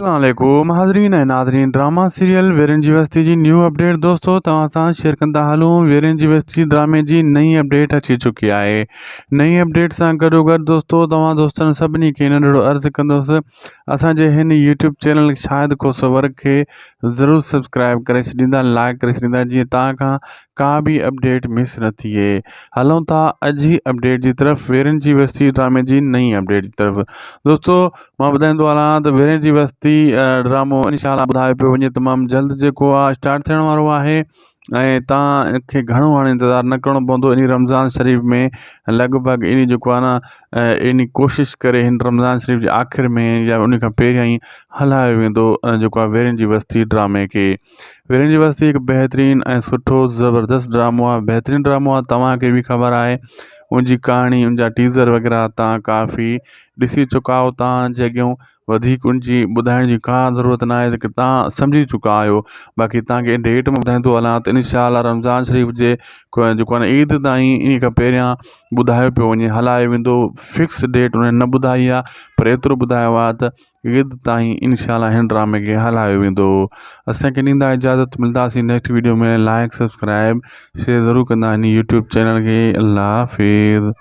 اسلام عليڪم حاضرين ۽ ناظرين ڊراما سيريل ويرين جي وستي جي نيو اپڊيٽ دوستو توهان سان شيئر ڪندا هلون ويرين جي وستي ڊرامي جي نئين اپڊيٽ اچي چڪي آهي نئين اپڊيٽ سان گڏو گڏ دوستو توهان دوستن سڀني کي ننڍڙو عرض ڪندس اسان جي هن YouTube channel Shahid Khoso work کي ضرور سبسڪرائب ڪري ڇڏيندا لائڪ ڪري ڇڏيندا جيئن توهان کان ڪا به اپڊيٽ مس نه ٿئي هلون ٿا اڄ جي اپڊيٽ جي طرف ويرين جي وستي ڊرامي جي نئين اپڊيٽ جي طرف دوستو مان ٻڌائيندو هلان ته ويرين جي وستي ڊرامو انشاء الله ٻڌايو پيو وڃي تمام جلد جيڪو آ اسٽارٽ ٿيڻ وارو آهي ۽ تان کي گهڻو هاڻي انتظار نه ڪرڻو پوندو انهي رمضان شريف ۾ لڳ ڀڳ انهي جيڪو آ نه انهي ڪوشش ڪري هن رمضان شريف جي آخر ۾ يا ان کان پهريان ئي هلايو ويندو جيڪو آ ويرين جي وستي ڊرامي کي ويرين جي وستي هڪ بهترين ۽ سٺو زبردست ڊرامو آهي بهترين ڊرامو آهي توهان کي به خبر آهي ان جي ڪهاڻي ان جا ٽيزر وغيره توهان ڪافي ڏسي چڪا آهيو توهان جي اڳيون وڌيڪ ان جي ٻڌائڻ جي ڪا ضرورت نه آهي ته توهان سمجهي چڪا آهيو باقي توهان کي ڊيٽ مان ٻڌائيندو هلان ته انشاء الله رمضان شريف جي جيڪو آهي عيد تائين ان کان پهريان ٻڌايو پيو وڃي هلايو ويندو فڪس ڊيٽ انهن نه ٻڌائي آهي پر ايترو ٻڌايو آهي ته عيد تائين انشاء الله هن ڊرامي کي هلايو ويندو اسان کي ڏيندا اجازت ملداسين next video ۾ like subscribe share ضرور ڪندا هن يوٽيوب چينل کي الله حافظ.